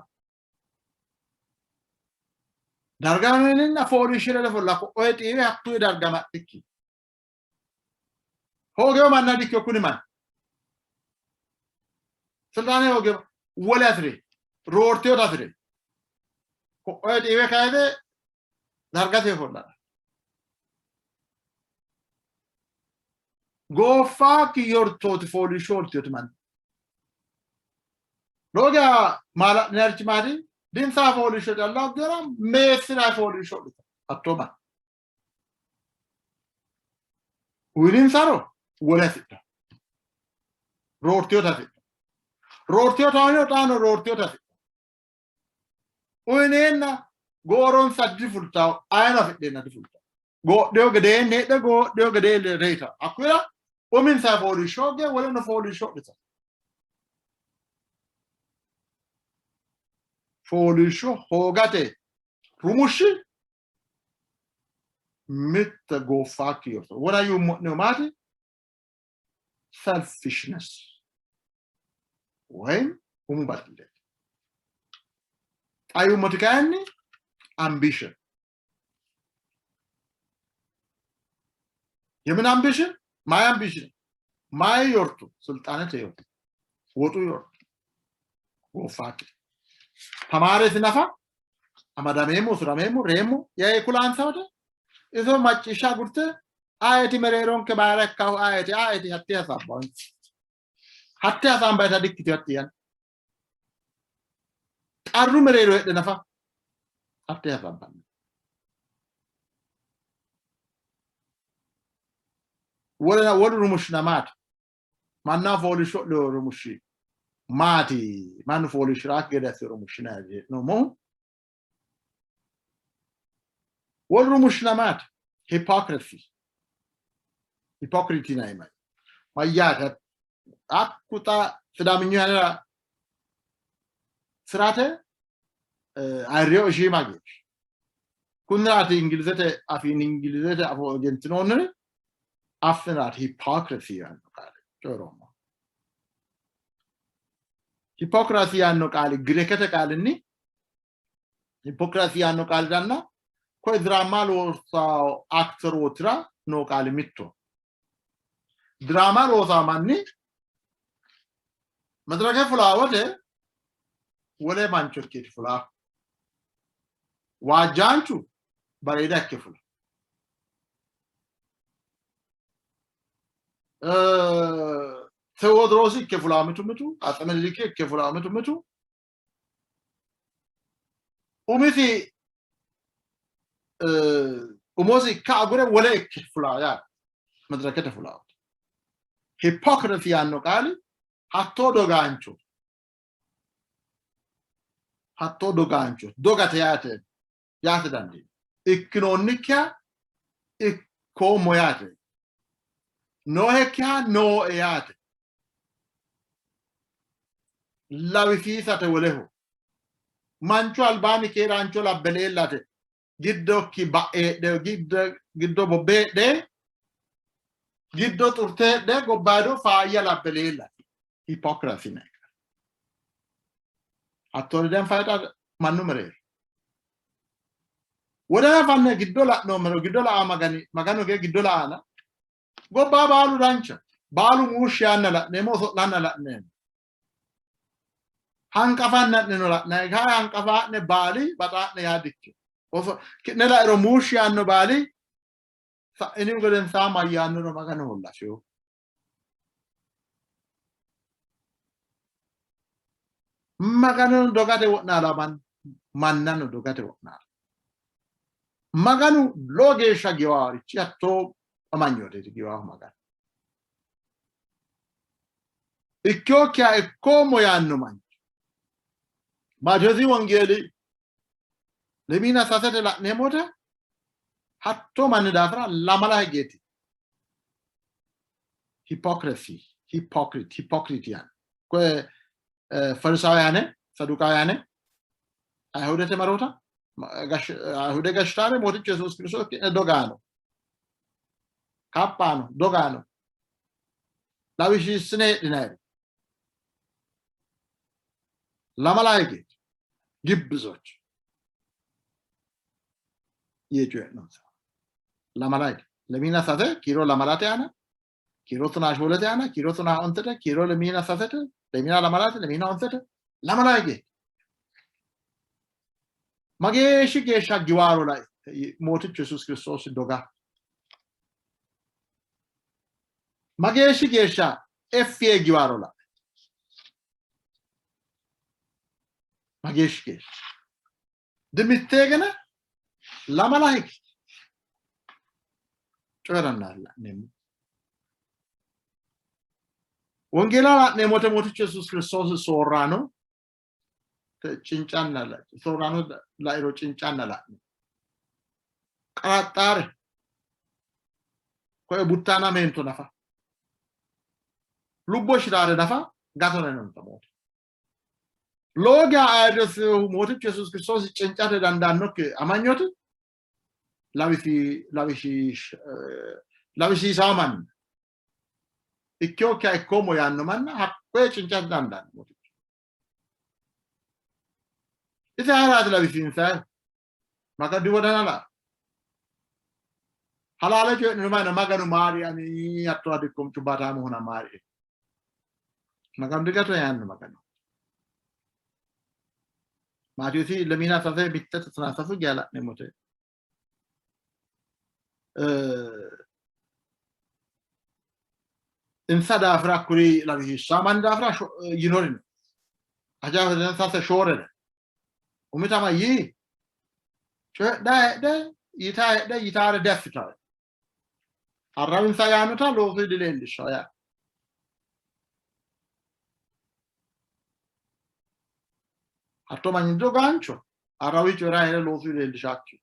Dargameninna fooliishshire lefolla ko'oye xiiwe hakkuyi darga ma'likki. Hoogeyo manna dikkiyo kuni manni. Silxaane hoogeyo wole afi're roorteyota afi're ko'oye xiiwe kayise dargate ofollara. Gooffaakki yortooti fooliishsho hortiyoti manni. Lowo geya maala'linarichi maati? Dinsaa fooliishsho calla hoggera meessira fooliishsho hodhita hattoo manni. Uyininsaro wole hasidha. Roortiyota hasidha. Roortiyota xaano roortiyota hasidha. Uyineenna gooronsa difultawo, ayino afidheenna difultawo. Goodheyo gedeenni heedhe goodheyo gedeenni reyita. Hakkuyira uminsa fooliishsho hogge woleno fooliishsho hodhita. Fooliishsho hoogate rumushshi mitte gooffaakki yorto. Wona yuummo'nehu maati? Selfishness ወይም umu baxilleeti. Xa yuummoti kayinni ambition. የምን ambition? My ambition mayi yorto? ስልጣንete yorto, woxu yorto gooffaakki. Tamaaresi nafa amadameemmo, usurameemmo, reemmo yee kulaansa wote iso macciishsha agurte ayeti mereeronke bayira ikkahu ayeti ayeti hattee hasaabbahu hatte hasaambayita dikkitino hatti yanna. Qarru mereero heedhe nafa hattee hasaabbanno. Wolena wolu rumushshina maati? Mannaho fooliishsho rumushshi maati? Mannu fooliishshi'raakki gede assino rumushshina hee'noommohu. Wolu rumushshina maati? Hypocrisy. Hypocrite yinanni mayyaate? Hakku xa Sidaaminyu anera sirate ayirriyo shiima geeshsha. Kunniraati Ingilizete afiin Ingilizete afoo egentinoonniri affinaati hypocrisy yaanno qaale coyi'roommo. Hypocrisy yaanno qaali Girikete qaalinni hypocrisy yaanno qaaliranna koye diraama loosawo akterootira noo qaali mitto. Diraama loosawo manni madirake fulaa wote wole mancho ikkeeti fulaa. Waajjaanchu bareeda ikke fula. Tewodiroosi ikke fulaa mitu mitu, Atse Miniliki ikke fulaa mitu mitu. Umisi umosi ikka agure wole ikke fulaa yaate. Madirakete fulaa. Hypocrisy yaanno qaali hattoo dogaancho hattoo dogaancho dogate yaate yaate dandiino. Ikkinoonnikkiha ikkoommo yaate. Noohekkiha nooe yaate. Lawisiisate woleho. Manchu albaanni keeraancho labbe leellate. Giddokki ba'eedhe giddo bobbeedhe giddo xurteedhe gobbayido faayya labbe leellate. Hypocrisy yinanni. Hattoori danfayita mannu mereero. Wodana fanne giddo la'noommero giddo la'a magani maganu gee giddo la'ana gobba baalu dancha baalu muushshi yaanna la'neemmo oso'lanna la'neemmo. Hanqafanna'neno la'nanni kayi hanqafaa'ne baali baxaa'ne yaa dikkino. Oso ki'ne lairo muushshi yaanno baali sa'inihu gedensaa mayyaannoro maganu hollasiyo. Maganono dogate wo'naala mannano dogate wo'naala. Maganu lowo geeshsha giwaarichi hattoo amanyooteeti giwaahu Maganu. Ikkiyokkiha ikkoommo yaanno manchi. Maatewoosi wongeeli lemiina sasete la'neemmote hattoo manni daafira lamala higeeti. Hypocrisy, hypocrite, hypocrite yaanno. Koye Farisaawiyane, Saduqaawiyane, Ayihudete maroota, Ayihude gashshaare Mootichu Yesuusi Kiristoosi ki'ne dogaano, kaphaano, dogaano, lawishshiissine heedhinayiri lamala higeeti gibbizoch yee coyi'nonsa. Lamala hige lemiina sase kiiro lamalate aana kiiro tonaa shoolete aana kiiro tonaa ontete kiiro lemiina sasete lemiina lamalate lemiina ontete lamala hige mageeshshi geeshsha giwaaro lai Mootichu Yesuusi Kiristoosi doga mageeshshi geeshsha effi yee giwaaro lai mageeshshi geeshsha dimitteegene lamala hige coyi'ranna la'neemmo. Wongeela la'neemmote Mootichu Yesuusi Kiristoosi soorraano cincanna soorraano lairo cincanna la'ne qaraxxaare koe buttaana meento nafa lubbo shiraare nafa gatona yinonsa moote. Lowo geya ayirrisinohu Mootichu Yesuusi Kiristoosi cincate dandaannokki amanyooti lawisiisawo manna ikkinokkiha ikkoommo yaanno manna hakkoye cincate dandaanno Mootichu. Isi ayeraati lawisiinsayihu? Maganu diwodana la. Halaale coyi'niro mayino Maganu maari ani hatto adikkom cubbaataamuhuna maari. Maganu digato yaanno Maganu. Maatiyoosi lemiina sase mitte tonaa sasu geya la'neemmote. Insa daafira kuri lawishsha manni daafira yinori no. Ajaafira sase shoorere. Umitama yii coyidha heedhe yitaa heedhe yitaare diassitawe. Arrawinsa yaannota loosu dileellishawo yaa. Hatto manni dogaancho arrawi coyira hee're loosu leellishaakki.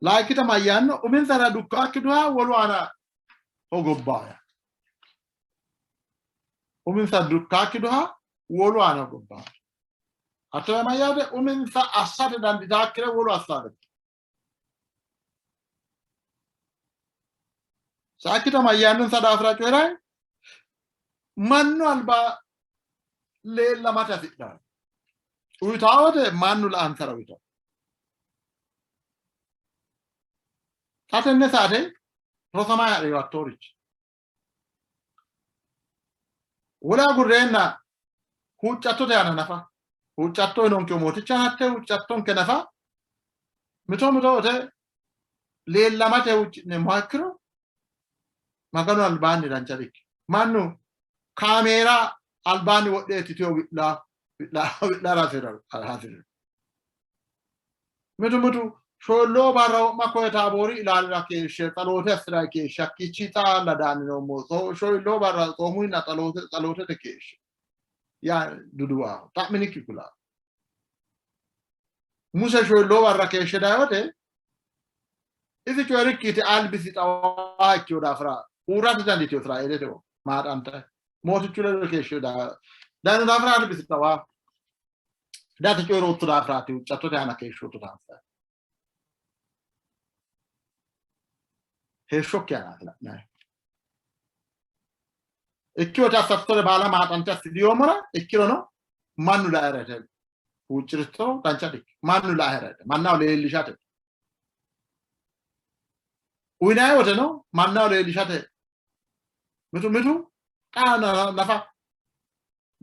Laayikkita mayyaanno uminsara dukkaakki duha wolu aana hogobbawo yaa. Uminsa dukkaakki duha wolu aana hogobbawo. Hatto yaa mayyaate uminsa assate danditaakkire wolu assate. Saakkita mayyaannonsa daafira coyi'ray mannu alba leellamate hasidhanno. Uyitawo wote mannu la''ansara uyitawo. Xa tenne saate rosama ha'rino hattoorichi. Wole agurreenna huuccattote aana nafa huuccatto uyinonke mooticha hatte huuccattonke nafa mito mito wote leellamate huucci'neemmoha ikkiro Maganu albaanni dancha dikkino. Mannu kaameera albaanni wodheeti tiyo wi'la wi'lara hasi'rino. Mitu mitu sholloo barra wo'ma koye Taaboori ilaalira keeshshe xaloote assi'ra keeshshe hakkiichi xaalla daanni noommo sholloo barra xoomunna xalootete keeshshe yaa duduwaaho xa'minikki kulaa. Muse sholloo barra keeshshe dayote isi coyi'rikkiiti albisi xawaaha ikkino daafira uurrate dandiitino Israeelete maaxante mootichu ledo keeshshe dayino daafira albisi xawaaha date coyi'rootto daafiraati huuccattote aana keeshshootto daafira heeshshokki aanaati la'nanni ikkiwota assattore baala maaxante assi diyoommona ikkirono mannu laerete huucciritto dancha dikki mannu laerete mannaho leellishate uyinanni woteno mannaho leellishate mitu mitu xaa nafa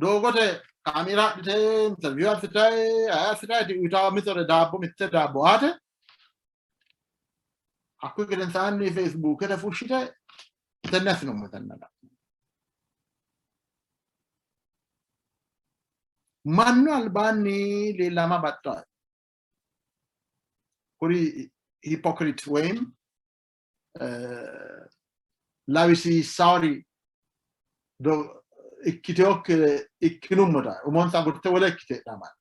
doogote kaamera adhite interview assitayi assitayi uyitawo mitore daabbo mitte daabbo aate hakkuyi gedensaanni feesbuukete fushshite tenne assinummo tenne mannu albaanni leellama baxxaa kuri hypocrite woyim lawisiissaari ikkiteokkire ikkinummota umonsa agurte wole ikkite heedhaman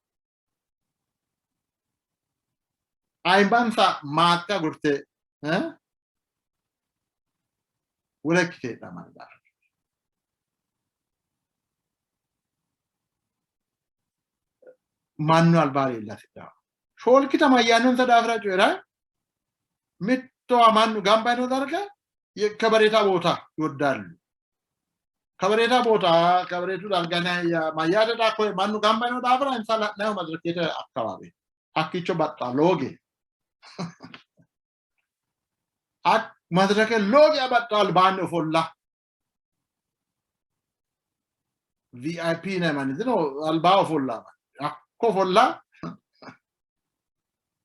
ayimbansa maaxxe agurte wole ikkite heedhaman daafira mannu albaa leella hasidhanno. Shoolkita mayyaannonsa daafira coyi'ra mittowa mannu gamba yino darga ከበሬታ ቦታ ይወዳሉ። ከበሬታ ቦታ ከበሬቱ darga mayyaate daakko mannu gamba yino daafira insa la'nayo madirakete አካባቢ hakkiicho baxxa looge madirake looge baxxa albaanni ofolla VIP yinanni dino albaa ofolla hakko ofolla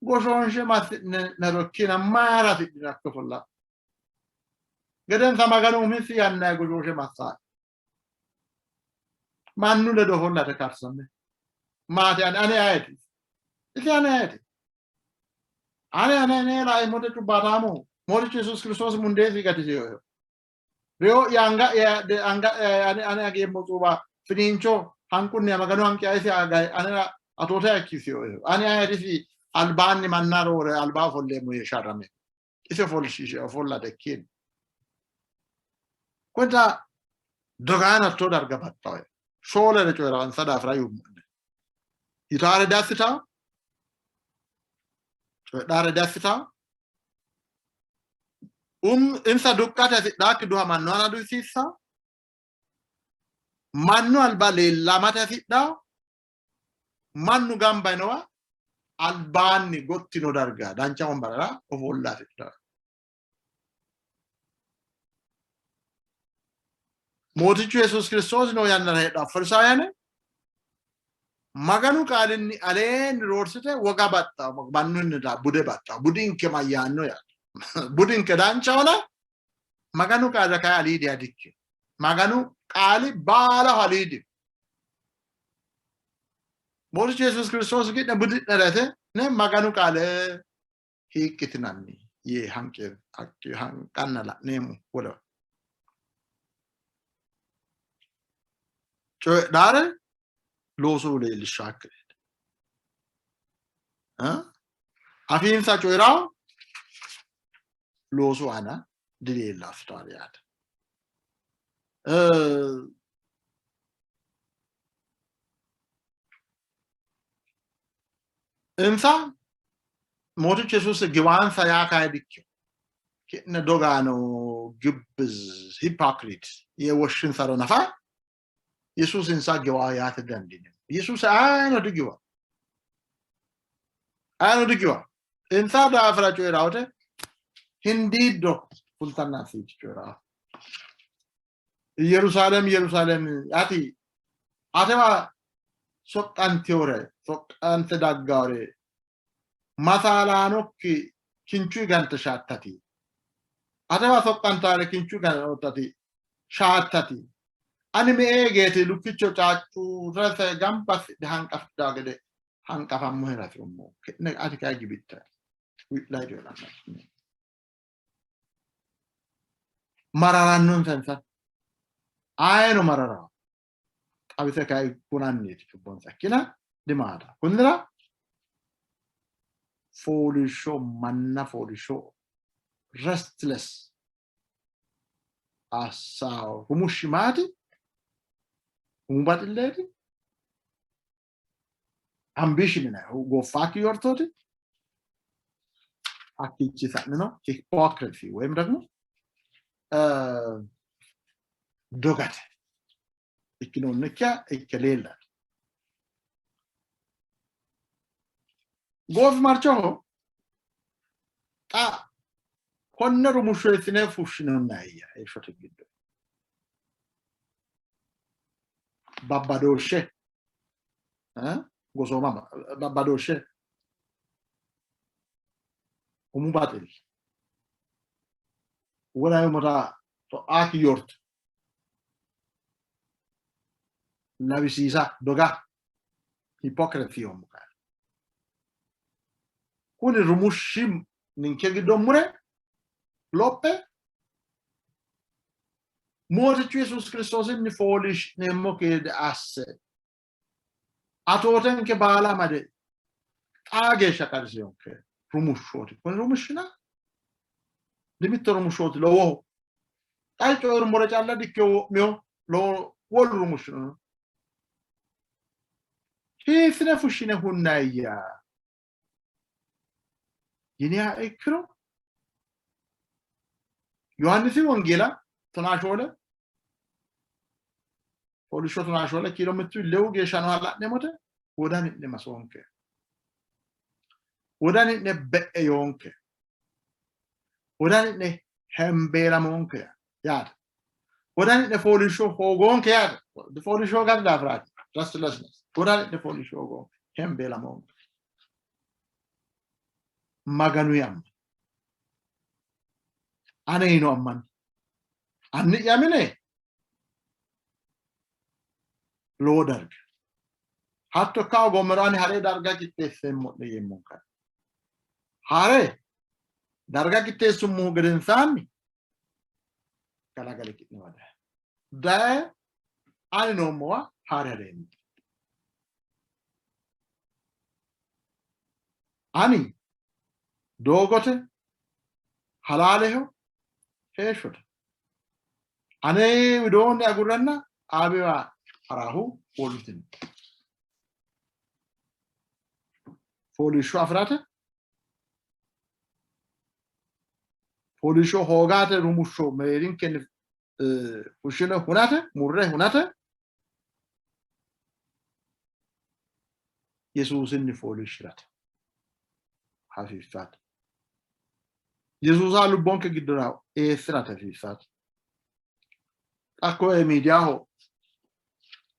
goshoonshe massi'ne nerokkina mayra hasidhine hakko ofolla gedensa Maganu umisi yanna goshooshe massaa mannu ledo ofollate karsamme maati ane ane ayeti isi ane ayeti ane ane ane laeemmote cubbaataamu Mootichu Yesuus Kiristoosi mundeesi gatisinoeho Reyo'ya anga'ya anga'ya ane ane ageemmo tsuuba finiincho hanqunni Maganu hanqi ayisi agaye anera atoote ikkisinoe. Ane ayirisi albaanni manna roore alba ofolleemmo yee sharrame. Isi ofolshiishe ofollate ikkiino. Kunta dogaano hattoo darga baxxawe. Shoolere coyi'raansa daafira yuummo'ne. Yitaare diassitawo, coyidhaare diassitawo, insa duqqate hasidhaakki duha mannu aana duhisiissanno, mannu alba leellamate hasidhanno, mannu gamba yinowa Albaanni gottino darga dancha wombarera ofolla hasidhanno. Mootichu Yesuusi Kiristoosi noo yannara heedhanno Farisaawiyane Maganu qaalinni aleenni roorsite woga baxxawo, mannunnita bude baxxawo. Budinke mayyaanno yaate. Budinke danchahona Maganu qaalira kayi aliidiha dikkino. Maganu qaali baalaho aliidiho. Mootichu Yesuusi Kiristoosi ki'ne budi'nerete ne Maganu qaale hiiqqitinanni yee hanqe hanqanna la'neemmo wolewa. Coyidhaare loosu leellishshaakkireeti. Afiinsa coyi'raa loosu aana dileellaassitaare yaate. Insa Mootichu Yesuusi giwaansa yaa kayi dikkino. Ki'ne dogaano gibbiz hypocrite yee woshshinsaro nafa Yesuusi insa giwaa yaate dandiineemmo. Yesuusi ayeno digiwa. Ayeno digiwa. Insa daafira coyi'ra wote hindiiddo fultanna asiiti coyi'ra. Yerusaalem Yerusaalem ati atewa soqqantewore soqqante daggawore masaalaanokki kinchu gante shaattati atewa soqqantaare kinchu gantati shaattati ani me'ee geeti lukkicho caacurese gamba assidhe hanqafidhaa gede hanqafammohera hasi'rummo ki'ne ati kayi gibitta wi'layi coyi'ranna mararannonsa insa ayeno mararawo xawise kayi kunanniiti cubbonsa ikkina dimaata kunnira fooliishsho manna fooliishsho restless assawo rumushshi maati umu baxilleeti ambition yinannihu goffaakki yortooti hakkiichi sa'nino hypocrisy ወይም ደግሞ dogate ikkinoonnikkiha ikke leellanno. Goofimarchoho xa konne rumushsho hiissine fushshinannayya heeshshote giddo babbadooshshe gosooma babbadooshshe umu baxilli wolaayomota xo'aaki yorto lawisiisa doga hypocrisy yoommo qaale kuni rumushshi ninke giddo mure lophe Mootichu Yesuusi Kiristoosinni fooliishshi'neemmo gede asse atootenke baala amade xaa geeshsha qarrisinonke rumushshooti. Kuni rumushshina dimitto rumushshooti lowoho. Xa coyi'rummore calla dikkino wo'mino lowo wolu rumushshino no. Hiissine fushshine hunnayya yiniha ikkiro Yohaannisi Wongeela 14 fooliishsho 14 kiiro mittu lewu geeshsha nooha la'neemmote wodani'ne masoonke, wodani'ne be'e yoonke, wodani'ne hembeelamoonke yaate, wodani'ne fooliishsho hoogoonke yaate, fooliishsho hoogate daafiraati, restlessness, wodani'ne fooliishsho hoogoonke, hembeelamoonke. Maganu yamma aneyino ammani anni'ya mine lowo darga hatto ikka hoogoommero ani ha're darga qixxeesseemmo'ne yeemmonka ha're darga qixxeessummohu gedensaanni galagale ki'newa daye daye ani noommowa ha're hareemmo ani doogote halaaleho heeshshote ane widoonni agurranna aabiwa ha'raahu wolu dino. Fooliishsho afi'rate fooliishsho hoogate rumushsho mereerinkenni fushshine hunate murre hunate Yesuusinni fooliishshi'rate. hasiissate. Yesuusa lubbonke giddora eessi'rate hasiissate. Xa koye miidiyaho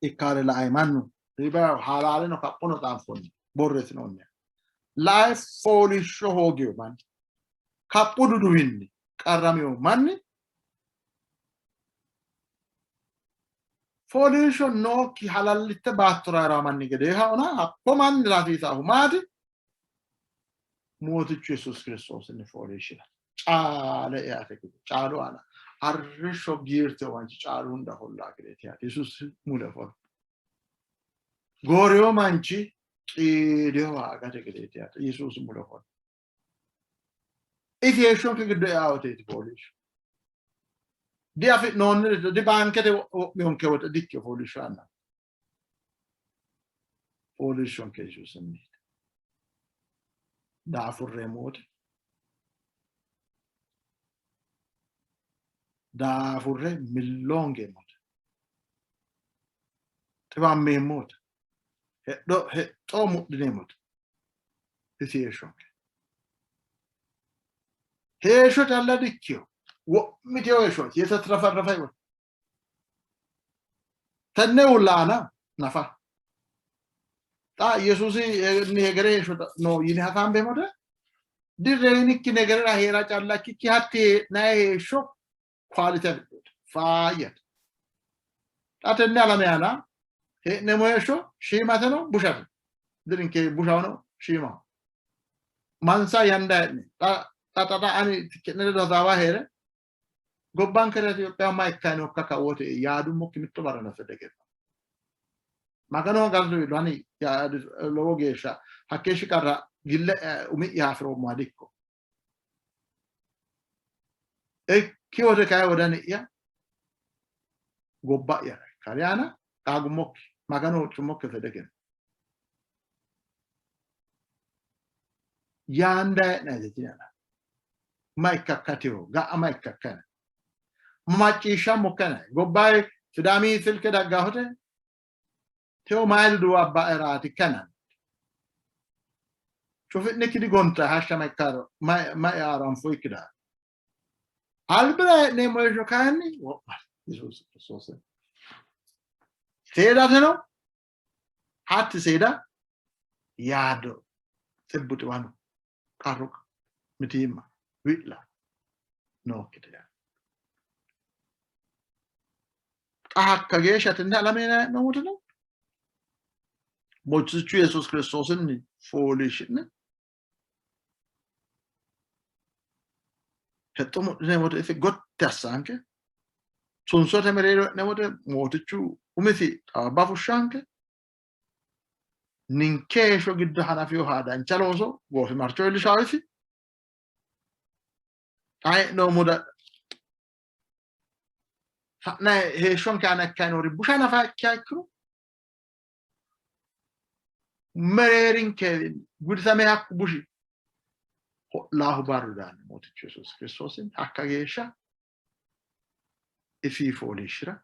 ikkaare lae mannu halaaleno kaphono xaanfoonni borreessinoonni. Lae fooliishsho hoogiyo manni, kaphu duduwinni qarramino manni fooliishsho nookki halallitte baattora hee'ranno manni gedeeha ona hakko mannira hasiisaahu maati? Mootichu Yesuusi Kiristoosinni fooliishshira caale eate gede caalu aana arrishsho giirte manchi caalu hunda ofollaa gedeeti yaate. Yesuusi mule ofolla. Gooriyo manchi qiidiyowa agate gedeeti yaate. Yesuusi mule ofolla. Isi heeshshonke giddo eawoteeti fooliishsho. Diafi'noonniri di baankete wo'miyonke woxe dikkino fooliishsho anna. Fooliishshonke Yesuusinniiti. Daafurreemmo wote daafurre milloongeemmo wote xiwammeemmo wote hexxo mudhineemmo wote isi heeshshonke. Heeshsho calla dikkino, wo'mitino heeshshooti. የተትረፈረፈ ህይወት Tenne uulla aana nafa xa Yesuusi hegere heeshsho no yine hasaambeemmote dirreyinikki hegerera hee'ra calla ikkikki hatti hee'nayi heeshsho kwaalite afidhinote faayyate. Xa tenne alame aana hee'neemmo heeshsho shiimateno bushate. Dirinke bushahono shiimaho. Mansa yanda hee'ne xa xa xa ani ki'ne ledo hasaawa hee're Gobbankera Itophiyaho ma ikkanni nookka kawote yaadummokki mitto barra nafa diegennino. Maganoho galatu iillo ani lowo geeshsha hakkeeshshi qarra gille umi'ya afi'roommoha dikko. Ikki wote kayi wodani'ya gobba'ya ikkari aana qaagummokki Magano huuccummokki fede egenno. Yaanda hee'nayite tinana. Ma ikkakkateho ga'a ma ikkakkana. Macciishshammokkana gobbayi Sidaami silke daggahote teo mayi duduwo abbaeraati kana. Cufi'nikki digonta hashsha ma ikkaro ma earo anfoyikki daafira. Albira hee'neemmo heeshsho kayinni wo'mate Yesuusi Kiristoosi. Seedateno hatti seeda yaaddo xibbu xiwanu qarru mitiimma wi'la nookkite yaate. Xa hakka geeshsha tenne alame hee'noommotino Mootichu Yesuus Kiristoosinni fooliishshi'ne hexxo mudhineemmo wote isi gotti assanke, tunsote mereero hee'neemmo wote Mootichu umisi xawaabba fushshanke, ninke heeshsho giddo hanafinoha dancha looso goofimarcho iillishawo isi. Xa hee'noommo sa'nayi heeshshonke aana ikkayi noori busha nafa ikkiha ikkiro mereerinke gudisame hakku bushi ho'laahu barru daanno Mootichu Yesuusi Kiristoosinni hakka geeshsha isi fooliishshira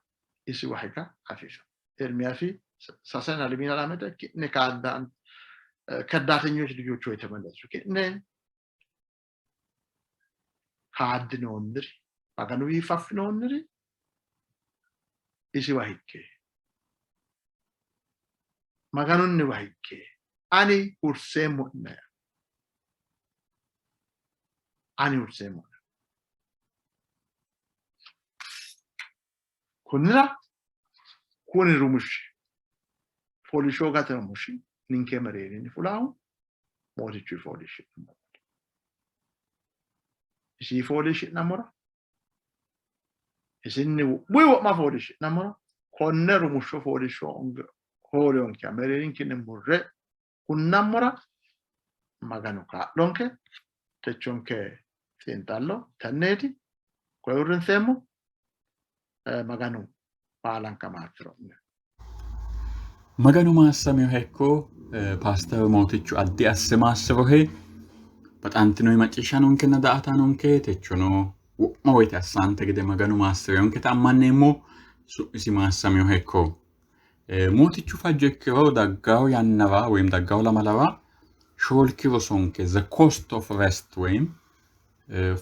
isiwa higa hasiisanno. Ermiyaasi sasena limina lamete ki'ne kaddaatenyoች ልጆች ሆይ ተመለሱ፣ ki'ne kaaddinoonniri Maganuwiinni faffinoonniri isiwa higge. Maganunniwa higge. Ani hurseemmo'ne. Ani hurseemmo'ne. Kunnira kuni rumushshi fooliishsho gate rumushshi ninke mereerinni fulaahu Mootichu fooliishshi'nammora. Isi fooliishshi'nammora isinni wo'munni wo'ma fooliishshi'nammora konne rumushsho fooliishsho hoolonke mereerinkinni murre hunnammora Maganu kaa'lonke. Techonke xiinxallo tenneeti. Koye uurrinseemmo. Maganu baalanka maassi'ro'ne. Maganu maassamiyoha ikko paaster Mootichu addi asse maassirohe. Baxantinori macciishshanonkenna daa''ataanonke techono wo'ma woyite assante gede Maganu maassi'rinonketa ammanneemmo. Su'misi maassamiyoha ikko. Mootichu fajjo ikkiro daggawo yannara woyim daggawo lamalara Shoolki rosonke The Cost of Rest ወይም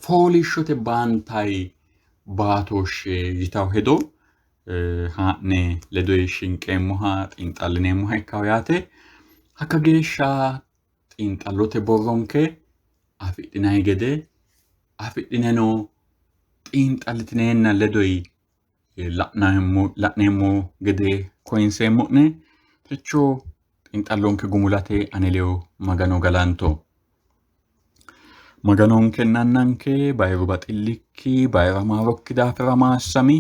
fooliishshote baantayi baatooshshe yitawo hedo haa'ne ledo shinqeemmoha xiinxallineemmoha ikkawo yaate. Hakka geeshsha xiinxallote borronke afidhinayi gede afidhineno xiinxallitineenna ledoyi la'neemmo gede koyinseemmo'ne. Techo xiinxallonke gumulate ane ledo Magano galanto. Maganonkenna Annanke bayiru baxillikki bayira maarokki daafira maassami.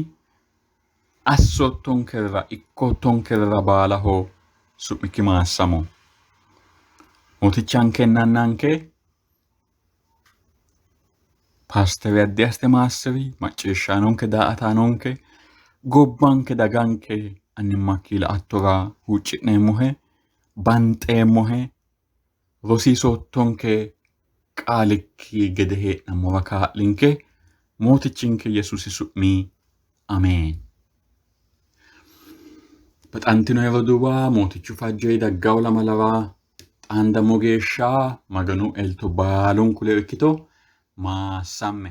Assoottonkerira ikkoottonkerira baalaho su'mikki maassamo. Mootichankenna Annanke Paasteri addi aste maassiri, macciishshaanonke daa''ataanonke, gobbanke daganke annimmakki la''attora huucci'neemmohe, banxeemmohe, rosiisoottonke qaalikki gede hee'nammora kaa'linke, Mootichinke Yesuusi su'mi ameen. Baxantino roduuwa Mootichu fajjoyi daggawo lamalara xaandammo geeshsha Maganu elto baalunku ledo ikkito. Maassamme.